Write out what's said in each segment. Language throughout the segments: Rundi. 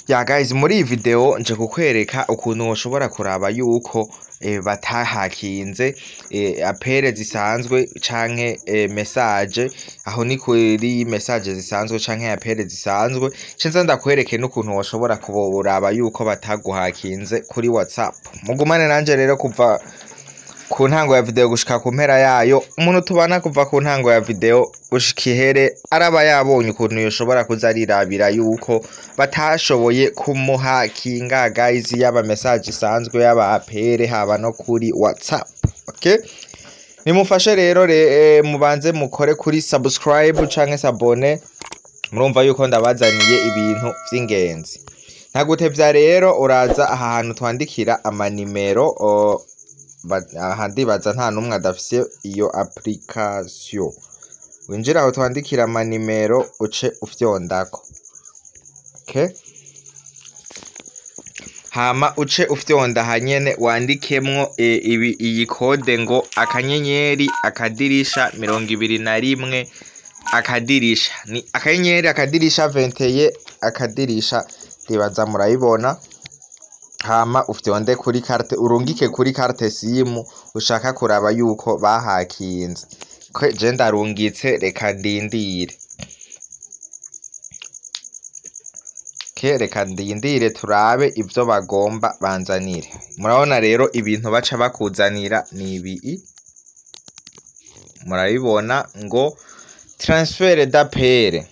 Ya guys, muri iyi video nje kukwereka ukuntu woshobora kuraba yuko batahakinze appel zisanzwe canke message. Aho ni kuri message zisanzwe canke appel zisanzwe. Cenza ndakwereke n'ukuntu woshobora kuraba yuko bataguhakinze kuri WhatsApp. Mugumane nanje rero kuva ku ntango ya video gushika ku mpera yayo. Umuntu tubana kuva ku ntango ya video gushika ihere araba yabonye ukuntu yoshobora kuza arirabira yuko batashoboye kumuhakinga, guys, yaba message isanzwe, yaba appel, haba no kuri WhatsApp. Okay, nimufashe rero mubanze mukore kuri subscribe canke s'abonner. Murumva yuko ndabazaniye ibintu vy'ingenzi. Ntagutevya rero, uraza aha hantu twandikira amanimero. Aha ndibaza nta n'umwe adafise iyo application. Winjira aho twandikira amanimero, uce ufyondako. Okay, hama uce ufyonda hanyene wandikemwo ibi iyi code ngo *#21*. Ni *#21*, ndibaza murayibona. Hama ufyonde kuri carte, urungike kuri carte SIM ushaka kuraba yuko bahakinze. Ko je ndarungitse, reka ndindire. Ke reka ndindire turabe ivyo bagomba banzanire. Murabona rero ibintu baca bakuzanira ni ibi, murabibona ngo transfert d'appel,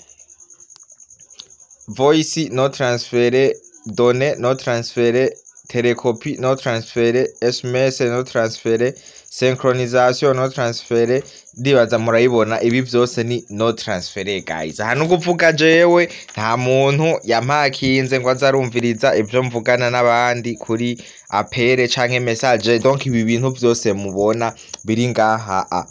voice non transfert, données non transfert, télécopie non transfert, SMS non transfert, synchronisation non transfert. Ndibaza murayibona, ibi vyose ni non transfert, guys. Aha nukuvuga jewe nta muntu yampakinze ngo aze arumviriza ivyo mvugana n'abandi kuri appel canke message. Donc ibi bintu vyose mubona biri ngaha a.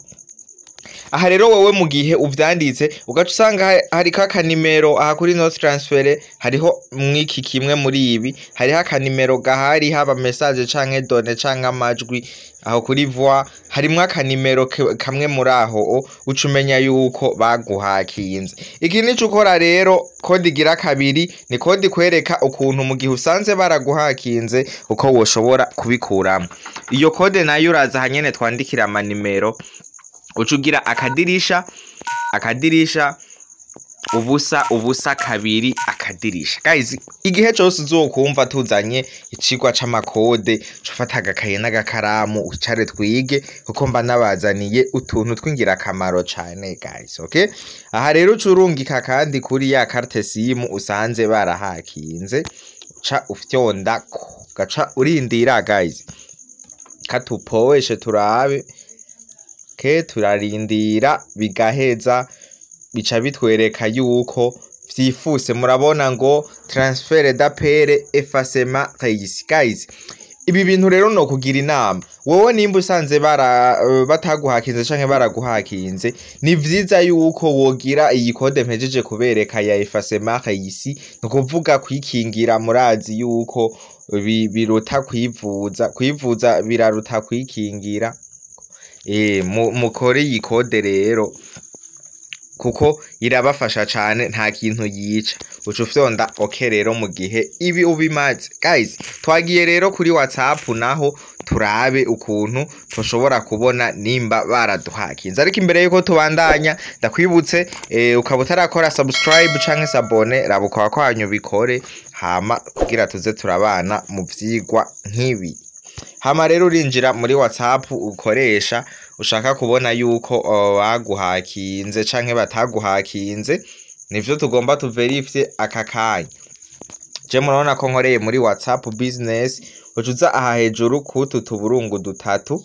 Aha rero wewe mu gihe uvyanditse ugaca usanga hariko akanimero aha kuri non transfert, hariho mwiki kimwe muri ibi, hariho akanimero gahari, haba message canke données canke amajwi. Aho kuri voix harimwo akanimero kamwe muri aho, uca umenya yuko baguhakinze. Iki nico ukora rero. Code igira kabiri ni code ikwereka ukuntu mu gihe usanze baraguhakinze uko woshobora kubikuramwo. Iyo code nayo uraza hanyene twandikira amanimero, uca ugira *#002#. Guys, igihe cose uzokumva tuzanye icigwa c'amakode, uca ufata agakaye n'agakaramu wicare twige, kuko mba nabazaniye utuntu tw'ingirakamaro cane, guys. Okay, aha rero uca urungika kandi kuri ya carte SIM usanze barahakinze, uca ufyondako, ugaca urindira, guys. Katupoweshe turabe ke turarindira bigaheza, bica bitwereka yuko vyifuse. Murabona ngo transfert d'appel, effacement réussi. Guys, ibi bintu rero no kugira inama wowe nimba usanze bara bataguhakinze canke baraguhakinze, ni vyiza yuko wogira iyi code mpejeje kubereka ya effacement réussi. Ni ukuvuga kwikingira. Murazi yuko biruta kwivuza, kwivuza biraruta kwikingira. Mukore iyi code rero kuko irabafasha cane, nta kintu yica. Uca ufyonda OK rero mu gihe ibi ubimaze. Guys, twagiye rero kuri WhatsApp naho turabe ukuntu tushobora kubona nimba baraduhakinze. Ariko imbere yuko tubandanya, ndakwibutse, ukaba utarakora subscribe canke s'abonner, raba ukaba kwanyu bikore, hama kugira tuze turabana mu vyigwa nk'ibi. Hama rero urinjira muri WhatsApp ukoresha ushaka kubona yuko baguhakinze canke bataguhakinze. Nivyo tugomba tuverifye aka kanya. Je murabona ko nkoreye muri WhatsApp Business. Uca aha hejuru kutu tuburungu dutatu,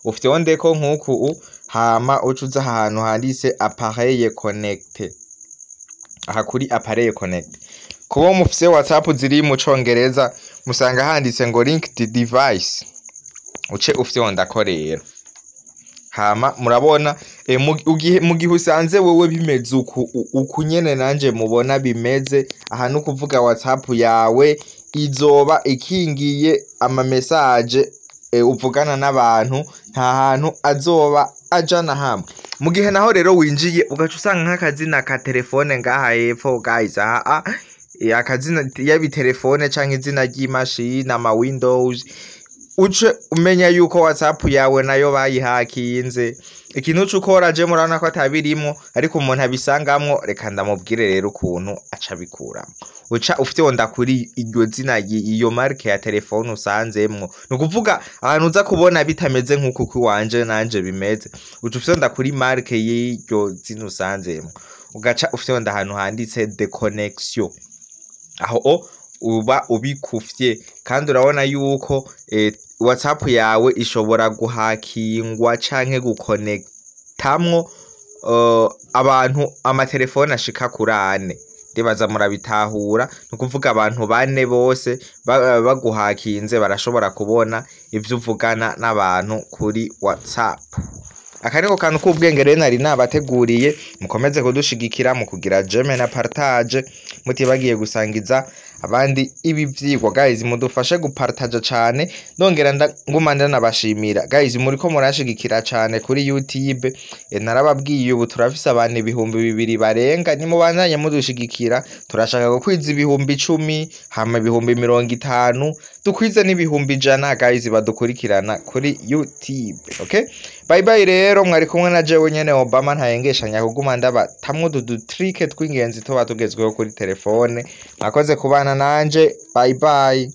ufyondeko nk'uku, hama uca uza ahantu handitse appareil connecté. Aha kuri appareil connecté, kuba mufise WhatsApp ziri mu Congereza, musanga handitse ngo linked device, uce ufyondako rero. Hama murabona mu gihe usanze wewe bimeze uku, uku nyene nanje mubona bimeze aha, no kuvuga WhatsApp yawe izoba ikingiye, ama message uvugana n'abantu nta hantu azoba aja na hamwe. Mu gihe naho rero winjiye ugaca usanga nk'akazina ka telefone ngaha hepfo, guys, aha. Akazina yaba telefone canke izina ry'imashini, ama Windows, uce umenya yuko WhatsApp yawe nayo bayihakinze. Ikintu uca ukora, je murabona ko atabirimwo, ariko umuntu abisangamwo, reka ndamubwire rero ukuntu aca abikuramwo. Uca ufyonda kuri iryo zina, iyo marque ya telefone usanzemwo, ni ukuvuga ahantu uza kubona bitameze nk'uku kw'iwanje nanje bimeze, uca ufyonda kuri marque y'iryo zina usanzemwo, ugaca ufyonda ahantu handitse déconnexion. Aho o uba ubikufye. Kandi urabona yuko WhatsApp yawe ishobora guhakingwa canke gukonekitamwo abantu amatelefone ashika kuri ane. Ndibaza murabitahura. Ni ukuvuga abantu bane bose baguhakinze barashobora kubona ivyo uvugana n'abantu kuri WhatsApp. Aka niko kantu k'ubwenge rero nari nabateguriye. Mukomeze kudushigikira mu kugira j'aime na partage, mutibagiye gusangiza abandi ibi vyigwa. Guys, mudufashe gupartaja cane. Ndongera nguma ndanabashimira, guys, muriko murashigikira cane kuri YouTube. Narababwiye, ubu turafise abantu 2000 barenga. Nimubandanye mudushigikira, turashaka gukwiza 10,000, hama 50,000, dukwize n'100,000, guys, badukurikirana kuri YouTube. Okay, bye bye. Rero mwari kumwe na jewe nyene Obama, ntayengeshanya kuguma ndabatamwo utu dutrike tw'ingenzi tuba tugezweho kuri telefone. Mwakoze kubana nanje, bye bye.